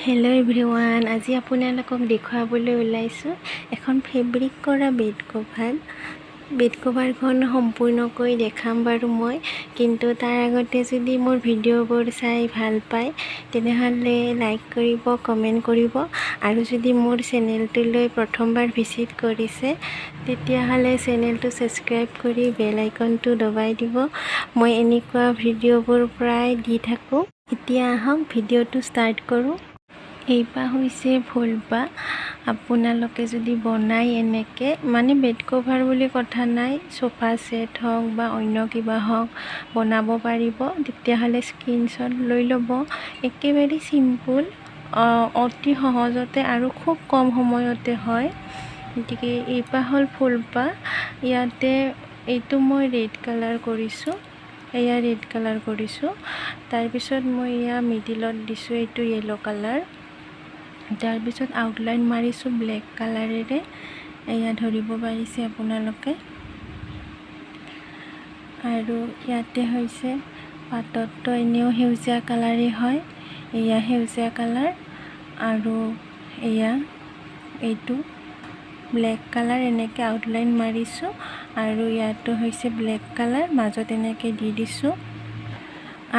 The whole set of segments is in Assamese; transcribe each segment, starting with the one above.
হেল্ল' এভৰিৱান, আজি আপোনালোকক দেখুৱাবলৈ ওলাইছোঁ এখন ফেব্ৰিক কৰা বেড কভাৰ। বেড কভাৰখন সম্পূৰ্ণকৈ দেখাম বাৰু মই, কিন্তু তাৰ আগতে যদি মোৰ ভিডিঅ'বোৰ চাই ভাল পায়, তেনেহ'লে লাইক কৰিব, কমেণ্ট কৰিব আৰু যদি মোৰ চেনেলটোলৈ প্ৰথমবাৰ ভিজিট কৰিছে, তেতিয়াহ'লে চেনেলটো ছাবস্ক্ৰাইব কৰি বেল আইকনটো দবাই দিব। মই এনেকুৱা ভিডিঅ'বোৰ প্ৰায় দি থাকোঁ। এতিয়া আহক, ভিডিঅ'টো ষ্টাৰ্ট কৰোঁ। এইপাহ হৈছে ফুলপাহ। আপোনালোকে যদি বনায় এনেকৈ, মানে বেড কভাৰ বুলি কথা নাই, চোফা ছেট হওক বা অন্য কিবা হওক, বনাব পাৰিব। তেতিয়াহ'লে স্ক্ৰীনশ্বট লৈ ল'ব। একেবাৰে চিম্পুল, অতি সহজতে আৰু খুব কম সময়তে হয়। গতিকে এইপাহ হ'ল ফুলপাহ। ইয়াতে এইটো মই ৰেড কালাৰ কৰিছোঁ, এয়া ৰেড কালাৰ কৰিছোঁ। তাৰপিছত মই এয়া মিডিলত দিছোঁ এইটো য়েল্ল' কালাৰ। তাৰপিছত আউটলাইন মাৰিছোঁ ব্লেক কালাৰেৰে, এয়া ধৰিব পাৰিছে আপোনালোকে। আৰু ইয়াতে হৈছে পাতততো এনেও সেউজীয়া কালাৰেই হয়, এয়া সেউজীয়া কালাৰ আৰু এয়া এইটো ব্লেক কালাৰ, এনেকৈ আউটলাইন মাৰিছোঁ। আৰু ইয়াতো হৈছে ব্লেক কালাৰ, মাজত এনেকৈ দি দিছোঁ।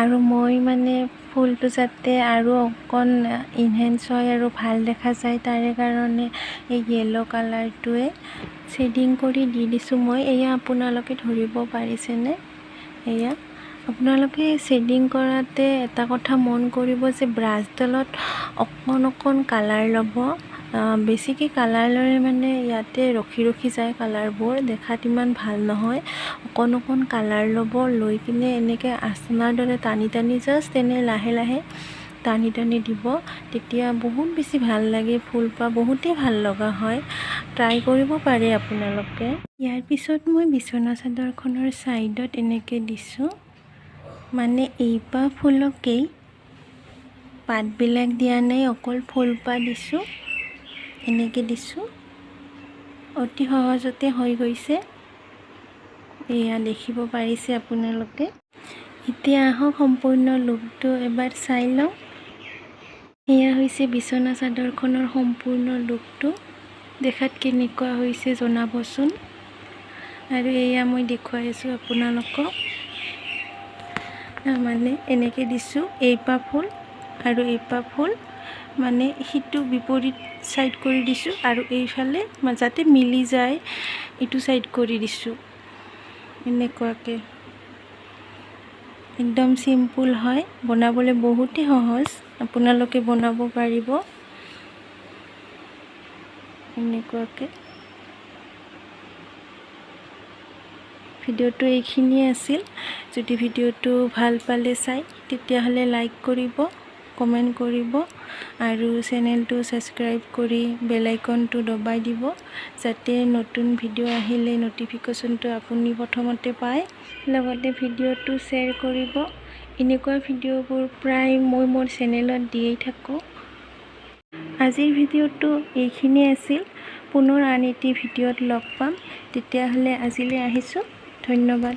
আৰু মই মানে ফুলটো যাতে আৰু অকণ ইনহেঞ্চ হয় আৰু ভাল দেখা যায়, তাৰে কাৰণে এই য়েল্ল' কালাৰটোৱে শ্বেডিং কৰি দি দিছোঁ মই। এয়া আপোনালোকে ধৰিব পাৰিছেনে? এয়া আপোনালোকে শ্বেডিং কৰাতে এটা কথা মন কৰিব যে ব্ৰাছডালত অকণ অকণ কালাৰ ল'ব। বেছিকৈ কালাৰ ল'লে মানে ইয়াতে ৰখি ৰখি যায় কালাৰবোৰ, দেখাত ইমান ভাল নহয়। অকণ অকণ কালাৰ ল'ব, লৈ কিনে এনেকৈ আচনাৰ দৰে টানি টানি, জাষ্ট এনে লাহে লাহে টানি টানি দিব। তেতিয়া বহুত বেছি ভাল লাগে, ফুলপাহ বহুতেই ভাল লগা হয়। ট্ৰাই কৰিব পাৰে আপোনালোকে। ইয়াৰ পিছত মই বিচনা চাদৰখনৰ ছাইডত এনেকৈ দিছোঁ, মানে এইপাহ ফুলকেই, পাতবিলাক দিয়া নাই, অকল ফুলপাহ দিছোঁ, এনেকৈ দিছোঁ। অতি সহজতে হৈ গৈছে, এয়া দেখিব পাৰিছে আপোনালোকে। এতিয়া আহক, সম্পূৰ্ণ লুকটো এবাৰ চাই লওঁ। এয়া হৈছে বিচনা চাদৰখনৰ সম্পূৰ্ণ লুকটো। দেখাত কেনেকুৱা হৈছে জনাবচোন। আৰু এয়া মই দেখুৱাই আছোঁ আপোনালোকক, মানে এনেকৈ দিছোঁ, এইপাহ ফুল আৰু এইপাহ ফুল, মানে সিটো বিপৰীত ছাইড কৰি দিছোঁ আৰু এইফালে যাতে মিলি যায় এইটো ছাইড কৰি দিছোঁ এনেকুৱাকৈ। একদম চিম্পুল হয়, বনাবলৈ বহুতেই সহজ, আপোনালোকে বনাব পাৰিব এনেকুৱাকৈ। ভিডিঅ'টো এইখিনিয়ে আছিল। যদি ভিডিঅ'টো ভাল পালে চাই, তেতিয়াহ'লে লাইক কৰিব, কমেণ্ট কৰিব আৰু চেনেলটো ছাবস্ক্ৰাইব কৰি বেল আইকনটো দবাই দিব, যাতে নতুন ভিডিঅ' আহিলে ন'টিফিকেশ্যনটো আপুনি প্ৰথমতে পায়। লগতে ভিডিঅ'টো শ্বেয়াৰ কৰিব। এনেকুৱা ভিডিঅ'বোৰ প্ৰায় মই মোৰ চেনেলত দিয়েই থাকোঁ। আজিৰ ভিডিঅ'টো এইখিনিয়ে আছিল। পুনৰ আন এটি ভিডিঅ'ত লগ পাম। তেতিয়াহ'লে আজিলৈ আহিছোঁ, ধন্যবাদ।